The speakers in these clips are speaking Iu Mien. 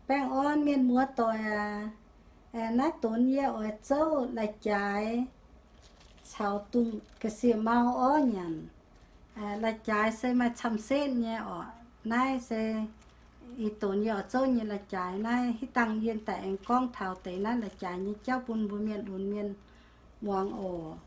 Baengh orn mienh muoz doic aac, naaiv donx yie oix zouv lai-jaaix caux dungz ga'sie mau orv nyanc. Lai-jaaix se maaih camv-setv nyei orqc. Naaiv se ih donx yie oix zouv nyei lai-jaaix. Naaiv hitv dangh yie daaih aengx gorngv taux deix naaiv lai-jaaix nyei jauv bun mbuo mienh lunx mienh muangx oc.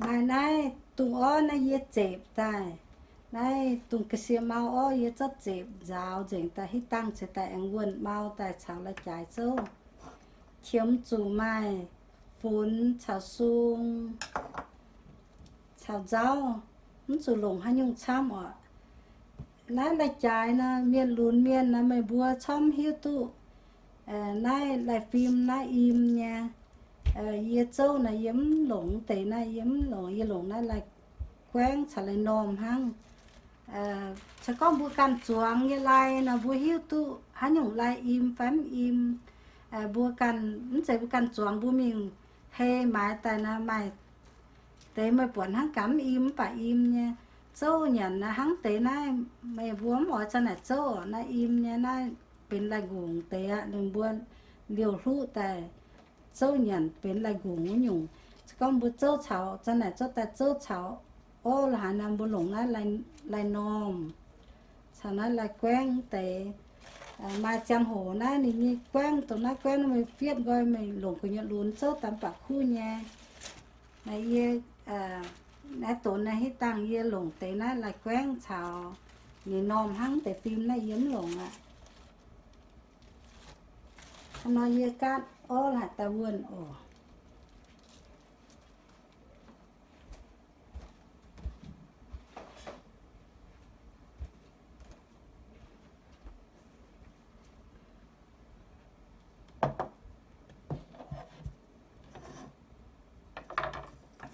Maaih naaiv dungz orv naaiv yie zepc daaih. Naaiv dungz ga'sie mau orv yie zorqv zepc nzaaux nzengc daaih, hitv dangh ceix daaih aengx wuonh mau daaih caux lai-jaaix zouv. Qiemx zuqc maaih funx caux sung caux nzauv, mv zuqc longc haaix nyungc camv orqc. Naaiv lai-jaaix nor, mienh lunx mienh nor, meih mbuo corc mv hiuv duqv naaiv lai-fim naaiv im nyei. Yie zouv naaiv yie mv longc deix naaiv, yie mv longc, yie longc naaiv lai-guaengv caux lai-normh hnangv. Se gorngv mbuo ganh zuangx nyei lai nor, mbuo hiuv duqv haaix nyungc lai im fai mv im. Mbuo ganh, mv zeiz mbuo ganh zuangx, mbuo mingh hei maaiz daaih naaiv maaih deix meih buatc hnangv gaax mv im mv baac im nyei. Zouv nyanc naaiv hnangv deix naaiv, meih mbuo mv oix zanc naaic zouv orqc, naaiv im nyei, naaiv benx lai-ngongc deix aqv. Ninh mbuo liouh hluqv daaih zouv nyanc benx lai-ngongc wuov nyungc. Se gorngv mbuo zouv caux zanc naaic zorqv daaih zouv caux orv la'haaix nor, mbuo longc naaiv lai-normh caux naaiv lai-guaengv deix. Maaih ziangh hoc naaiv ninh nyei guaengv, dongh naaiv guaengv meih fietv nqoi meih longc gu'nyuoz lunx zouv daaih mv baac kuv nyei. Naaiv yie, naaiv donx naaiv hitv dangh yie longc deix naaiv lai-guaengv caux ninh normh hnangv deix fim naaiv yie mv longc aqv. Hnangv nor yie gaatv orv la'haaix daaih wuonh oc.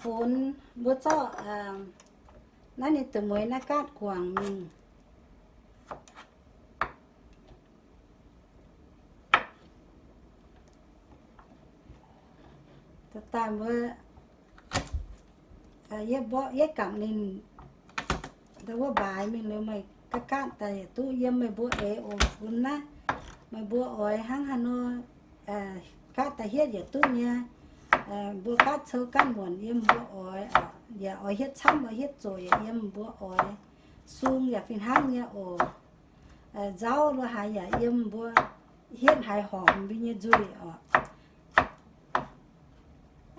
Funx mbuo zorqv naaiv ninh deix mueiz naaiv gaatv guangc mingh. Daaih mbuo, yie mborqv, yie gamh ninh wuov mbaaix mingh liuz meih gaatv gaatv daaih yietc duqv yiem meih mbuo eix oc. Funx naaiv meih mbuo oix hnangv haaix nor gaatv daaih hietv yietc duqv nyei. Mbuo gaatv cou gaatv muonc yiem mbuo oix, yaac oix hietv camv oix hietv zoqc yaac yiem mbuo oix. Sung yaac fih hnangv nyei oc. Nzauv lo haaix yaac yiem mbuo hietv haaix horpc mbuo nyei nzuih oc.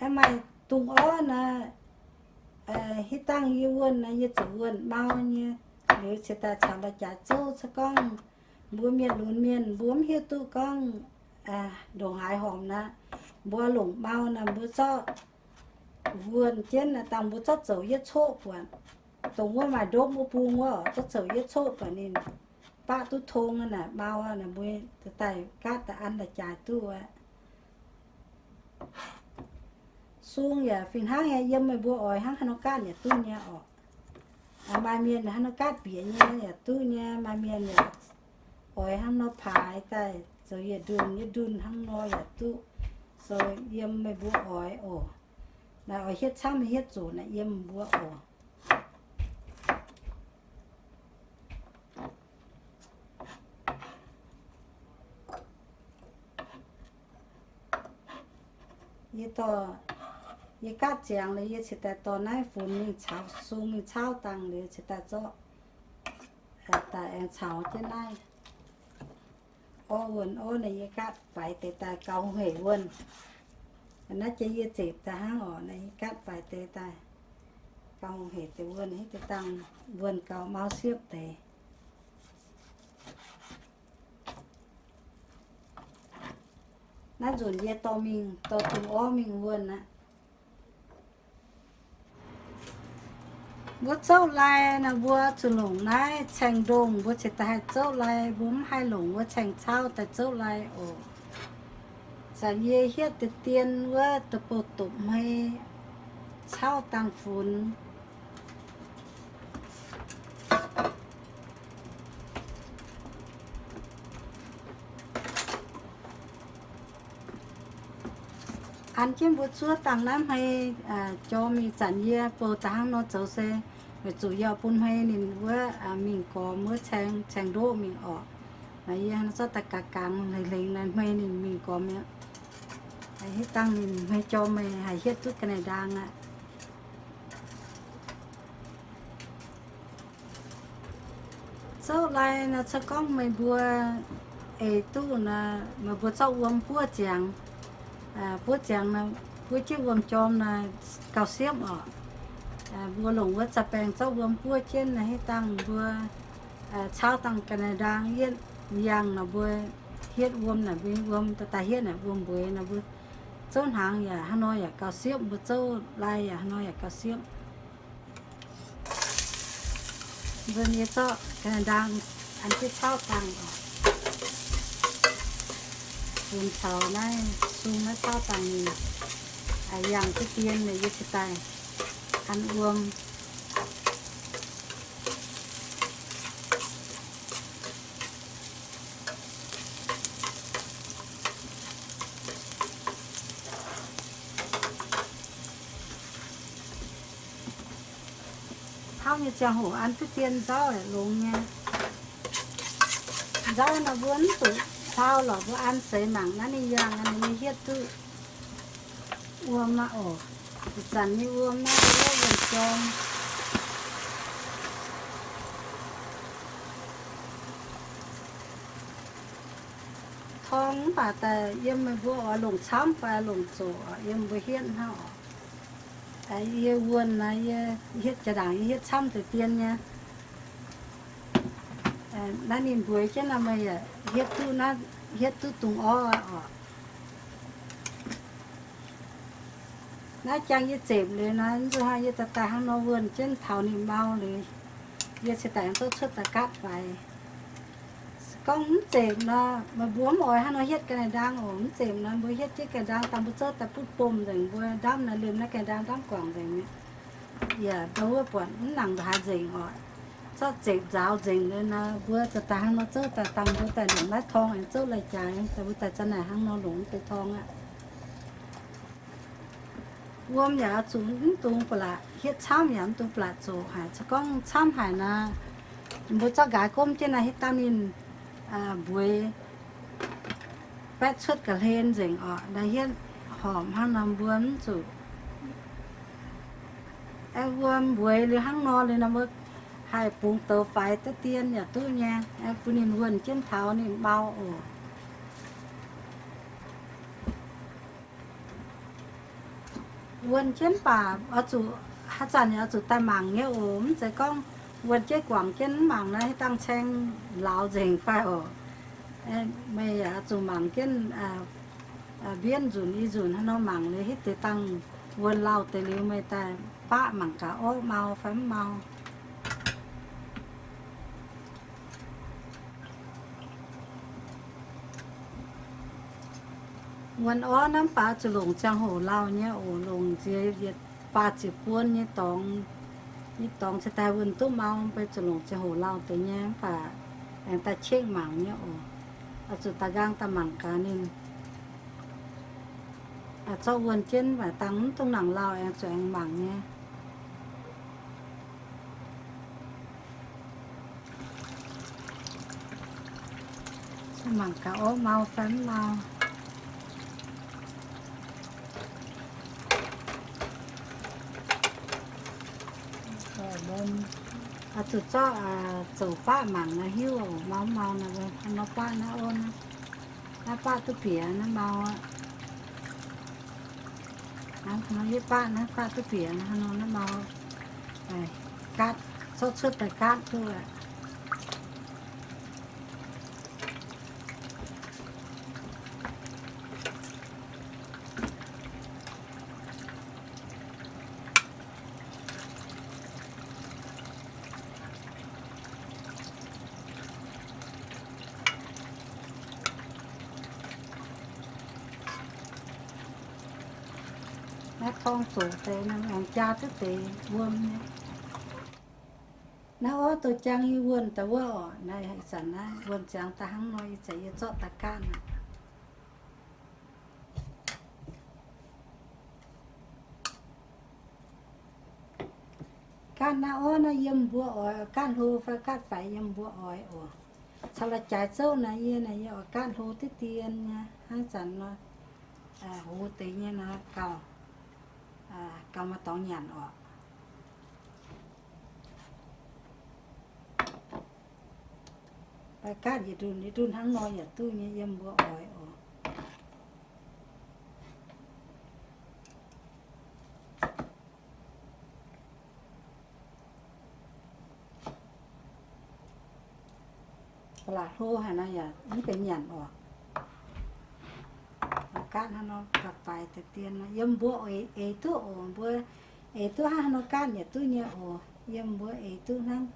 Aengx maaih dungz orv naaiv, hitv dangh yie wuonh naaiv yie zuqc wuonh mau nyei, liuz cingx daaih caux la'jaaix zouv. Se gorngv mbuo mienh lunx mienh mbuo mv hiuv duqv gorngv ndongc haaix horpc naaiv, mbuo longc mau naaiv mbuo zorqv wuonh jienv naaiv dangh mbuo zorqv zoux yietv coqv buatc. Dongh wuov maaih ndopv wuov bung wuov zorqv zoux yietv coqv buatc ninh baqv duqv tong naaic mau naaic mbuo daaih gaatv daaih an la'jaaix duqv aqv. Sung yaac fih hnangv nyei, yiem meih mbuo oix hnangv haaix nor gaatv yaac duqv nyei orqc. Maaih mienh hnangv nor gaatv bieqc nyei yaac duqv nyei, maaih mienh yaac oix hnangv nor paaix daaih zoux yietc ndunh yietc ndunh hnangv nor yaac duqv. Zoux yiem meih mbuo oix oc. Naaiv oix hietv camv hietv zoqc naaiv yiem mbuo oc. Yie dorh, yie gaatv ziangx liuz yie cingx daaih dorh naaiv funx mingh caux sung mingh caauv dangh liuz cingx daaih zorqv daaih aengx caux jienv naaiv. Orv wuonh orv naaiv yie gaatv faix deix daaih gauh hungh heic wuonh. Naaiv jiex yie zepc daaih hnangv orqc, naaiv yie gaatv faix deix daaih gauh hungh heic deix wuonh, hitv deix dangh wuonh gauh mau siepv deix. Naaiv nzunc yie dorh mingh, dorh dungz orv mingh wuonh aqv. Mbuo zouv lai naaiv, mbuo zuqc longc naaiv caeng-ndongh mbuo cingx daaih haih zouv lai. Mbuo mv haih longc wuov caeng-caauv daaih zouv lai oc. Zanc yie hietv deix dien wuov deix bouh dopc hmei caauv dangh funx. An jienv mbuo zuov dangh naaiv hmei jorm mingh. Zanc yie bouh daaih hnangv nor zoux se Weic zuqc yie bun hmei ninh wuov mingh gormx wuov caeng, caeng ndoqv mingh orqc. Naaiv yie zorqv daaih gangx gangx hlengx hlengx naaiv hmei ninh mingh gormx mi'aqv. Hitv dangh ninh hmei jorm meih haih hietv duqv ga'naaiv ndaang aqv. Zouv lai naaiv, se gorngv meih mbuo eix duqv naaic, meih mbuo zorqv wuom buov ziangx. Buov ziangx naaic, buov jienv wuom jorm naaic gauh siepv orqc. Mbuo longc wuov za'baengx zorqv wuom buov jienv naaic, hitv dangh mbuo cauv dangh ga'naaiv ndaang yietv yangh nor, mbuo hietv wuom naaic, mbuo wuom daaih daaih hietv naaic wuom mbueix nor, mbuo zouv hnaangx yaac hnangv nor yaac gauh siepv, mbuo zouv lai yaac hnangv nor yaac gauh siepv. Mbuo nyei zorqv ga'naaiv ndaang an jienv cauv dangh oc. Bungx caux naaiv sung naaiv cauv dangh ninh yangh duqv dien, yie cingx daaih an wuom. Cauv nyei ziangh hoc an duqv dien nzauv longx nyei. Nzauv nor mbuo mv zuqc hlaau lorqc, mbuo an seix mangc naaiv ninh yangh naaic, ninh nyei hietv duqv wuom aqv oc. Ih zanc nyei wuom naaiv wuov wuom jorm. Torng mv baac daaih yiem meih mbuo oix longc camv fai longc zoqc, yiem mbuo hietv hnangv oc. Yie wuonh naaiv, yie hietv jaa-ndaangc yie hietv camv deix dien nyei. Naaiv ninh mbueix jienv nor meih yaac hietv duqv, hietv duqv dungz orv oc. Naaiv jangx yie zepc liuz naaiv, nzunc hnoi yie daaih daaih hnangv nor wuonh jienv taux ninh mau liuz, yie cingx daaih aengx zorqv cuotv daaih gaatv faix. Se gorngv mv zepc nor, meih mbuo mv oix hnangv nor hietv ga'naaiv ndaang oc. Mv zepc nor, mbuo hietv jienv ga'naaiv ndaang daaih mbuo zouv daaih butv-bomh nzengc, mbuo ndamv naaiv liemh naaiv ga'naaiv ndaang ndamv guangc nzengc mi'aqv. Yaac ndau wuov buatc mv nangc haaix nzengc oc. Zorqv zepc nzaaux nzengc liuz nor, mbuo za'gengh hnangv nor zouv daaih dangh mbuo daaih longc naaiv torng aengx zouv lai-jaaix, daaih mbuo daaih zanc naaic hnangv nor longc mv deix torng aqv. Wuom yaac oix zuqc mv dungx ba'laqc hietv camv, yaac mv dungx ba'laqc zoqc haic. Se gorngv camv haic nor, mbuo zorqv nqaaix gomv jienv naaiv hietv dangh ninh mbueix baetv cuotv ga'hlen nzengc oc. Naaiv hietv horpc hnangv nor mbuo mv zuqc. Aengx wuom mbueix liuz hnangv nor liuz nor mbuo haih bungx douz faix daav dien yaac duqv nyei. Aengx bun ninh wuonh jienv taux ninh mau oc. Wuonh jienv baac oix zuqc haaix zanc yaac oix zuqc daaih mangc nyei oc. Mv zeiz gorngv wuonh jienv guangc jienv mv mangc naaiv, hietv dangh caeng lauz nzengc fai oc. Meih yaac oix zuqc mangc jienv mbienv nzunc i nzunc hnangv nor mangc liuz, hietv deix dangh wuonh lauh deix liuz meih daaih baqv mangc gaax orv mau fai mv mau. Wuonh orv naaiv mv baac zuqc longc ziangh hoc lauh nyei oc. Longc nziex yietc faah ziepc buon nyei dorngx, nyei dorngx cingx daaih wuonh duqv mau, mv baac zuqc longc ziangh hoc lauh deix nyei mv baac aengx daaih qieqv mangc nyei oc. Oix zuqc daaih nqaang daaih mangc gaax ninh. Zorqv wuonh jienv mv baac dangh mv dungx nangc lauh aengx zuqc aengx mangc nyei. Mangc gaax orv mau fai mv mau. Oix zuqc zorqv zoux baqv mangc nor hiuv oc, mau mv mau nor. Hnangv nor baqv naaiv orv naaiv, naaiv baqv duqv bieqc naaiv mau aqv. Hnangv nor yie baqv naaiv baqv duqv bieqc hnangv nor naaiv mau, gaatv, zorqv cuotv daaih gaatv duqv aqv. Naaiv torng zoqc deix nor aengx jaa duqv deix wuom nyei. Naaiv orv douz jangx yie wuonh daaih wuov oc. Naaiv ih zanc naaiv wuonh ziangx daaih hnangv nor, ih zanc yie zorqv daaih gaatv aqv. Gaatv naaiv orv naaiv yiem mbuo oix, gaatv hlo fai gaatv faix yiem mbuo oix oc. Caux la'jaaix zouv naaiv yie, naaiv yie oix gaatv hlo diqv dien nyei, hnangv zanc nor, hoz deix nyei nor gauh, gauh maaih dorngx nyanc oc. Fai gaatv yietc ndunh yietc ndunh hnangv nor yaac duqv nyei, yiem mbuo oix oc. Ba'laqc hlo haic nor yaac mv benx nyanc oc. Gaatv hnangv nor gauh faix deix dien nor, yiem mbuo eix duqv oc. Mbuo eix duqv hnangv nor gaatv yietc duqv nyei oc. Yiem mbuo eix duqv hnangv.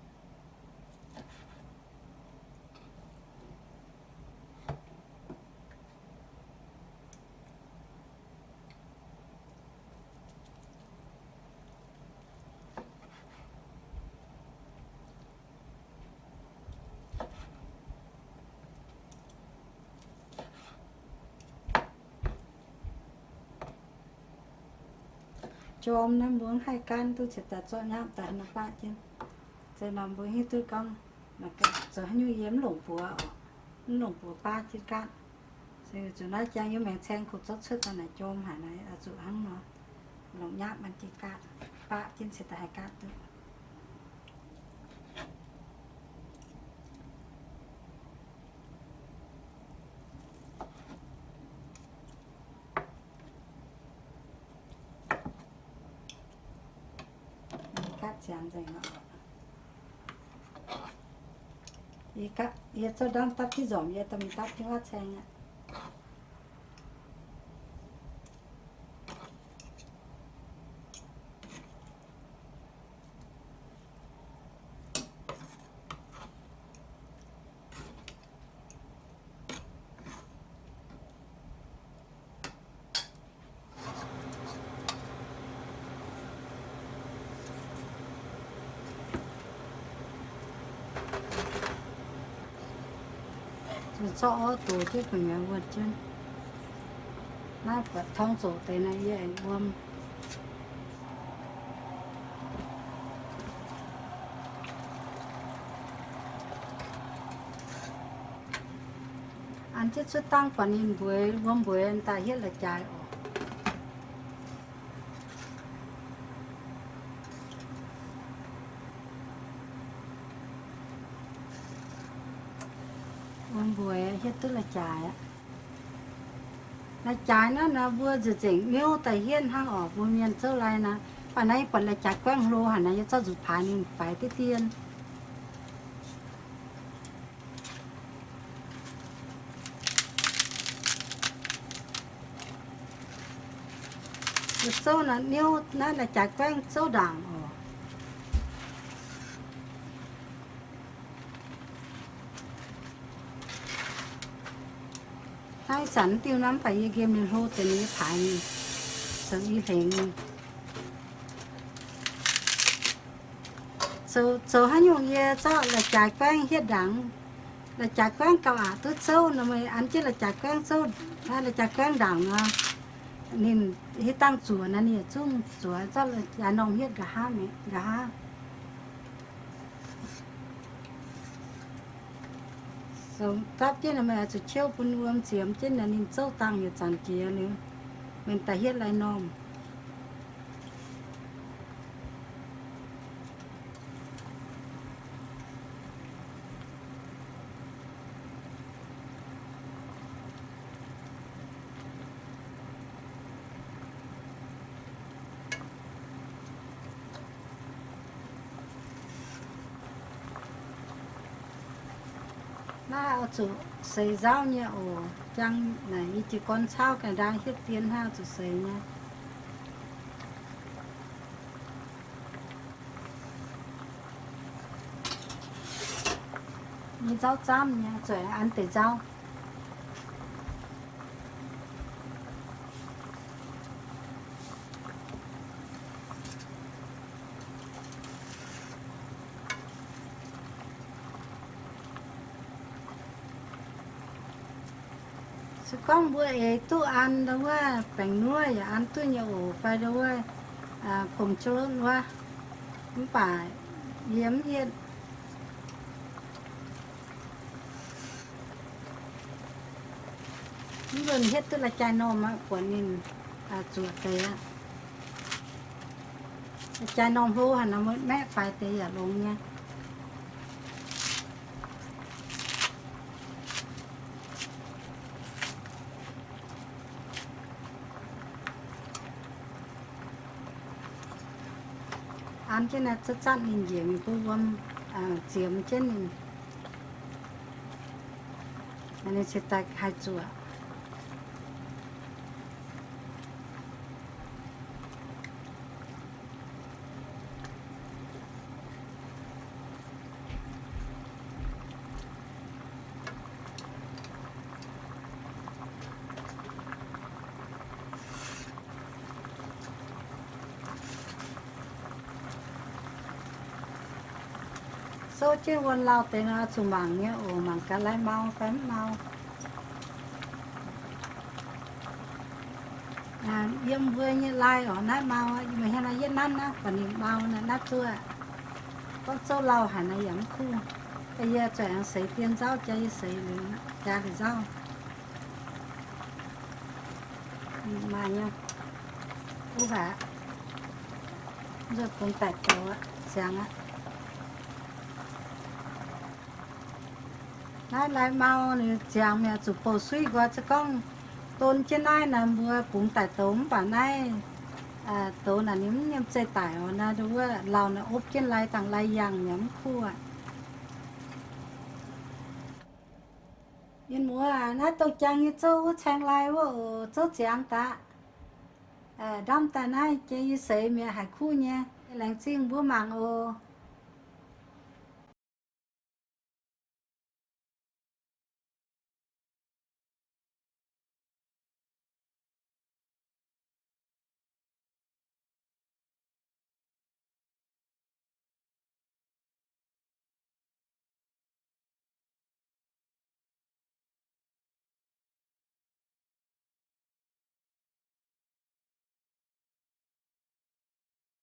Jorm naaiv mbuo mv haih gaanv duqv, cingx daaih zorqv nyapv daaih nor baqv jienv. Zeiz nor mbuo hiuv duqv gorngv zoux haaix nyungc yie mv longc buoz oc, mv longc buoz baav jienv gaatv. Se zuqc naaiv jangx yiem maengx caeng kuv zorqv cuotv daaih naaic jorm haic nor, zuqc hnangv nor longc nyapv an jienv gaatv, baqv jienv cingx daaih haih gaatv duqv. Gaatv ziangx nzengc oc. Yie zorqv ndamv dapv jienv nzormc, yie dorh mingh dapv jienv wuov caeng aqv. Zuqc zorqv orv dox jienv gu'nyuoz wuonh jienv. Naaiv buatc torngv zoqc deix naaiv yie aengx wuom. An jienv cuotv dangh buatc ninh mbueix, wuom mbueix daaih hietv la'jaaix oc. Wuom mbueix hietv duqv la'jaaix aqv. La'jaaix naaiv nor mbuo nzengc nzengc miuv daaih hietv hnangv oc. Mbuo mienh zouv lai nor, baac naaiv buatc la'jaaix guaengv hlo haic nor, yie zorqv nzuqc paaix ninh faix diqv dien. Zouv naaiv niouv naaiv la'jaaix guaengv zouv ndaangc oc. Hnangv zanc diuh naaiv mv baac yie nqemh ninh hlo deix, ninh yie paaix ninh zoux i hlengx. Zoux, zoux haaix nyungc yie zorqv la'jaaix guaengv hietv ndaangc. La'jaaix guaengv gauh aqc duqv zouv nor, meih an jienv la'jaaix guaengv zouv, la'jaaix guaengv ndaangc nor, ninh hietv dangh zuoqc naaiv, ninh yietc zungv zuoqc zorqv la'jaaix normh hietv nqa'haav, nqa'haav. Sou dapv jienv nor, meih zuqc ciouv bun wuom ziemx jienv nor, ninh zouv dangh yietc zanc jiex liuz, meih daaih hietv lai normh. Naaiv oix zuqc seix nzauv nyei oc. Jang naaic yie jiez gorn cauv ganh ndaang hietv dien hnangv, zuqc seix nyei. Nyei nzauv zamv nyei, zuqc an deix nzauv. Se gorngv mbuo eix duqv an ndau wuov baengc nuov yaac an duqv nyei oc, fai ndau wuov pongx jolotv wuov. Mv baac yie mv hietv. Mv nzunc hietv duqv lai-jaaix normh aqv, buatc ninh zuoqc deix aqv. Lai-jaaix normh hlo haic nor, maeqv faix deix yaac longx nyei. An jienv naaiv zatv-zatv ninh njiec mingh bun wuom ziemx jienv ninh, ninh cingx daaih haih zuoqc. Souv jienv wuom lauh deix nor zuqc mangc nyei oc, mangc gaax lai mau fai mv mau. Yiem mbuo nyei lai oc, naaiv mau, meih hienx nor yietv nanv naaiv baac ninh mau naaiv, naaiv zuoqv. Gorngv zouv lauh haic nor yaac mv kuv. Yie zuqc aengx seix dien nzauv, jaa yie seix liuz jaa liuz nzauv. Maaih nyei. Kuv haic. Nzuonx bungx daic douz aqv, ziangx aqv. Naaiv lai mau ninh ziangx mi'aqv, zuqc bouh suiv nqoi. Se gorngv don jienv naaiv naaic, mbuo bungx daic douz mv baac naaiv douz naaic ninh mv nyiemc zeih daic oc. Naaiv wuov lauh naaic opv jienv lai dangh lai yangh mi'aqv, mv kuv aqv. Mienh muoz, naaiv douh jangx nyei zouv wuov caeng lai wuov oc, zouv ziangx daaih. Ndamv daaih naaiv jiex yie seix mi'aqv, haiz kuv nyei. Laengz zingh mbuo mangc oc.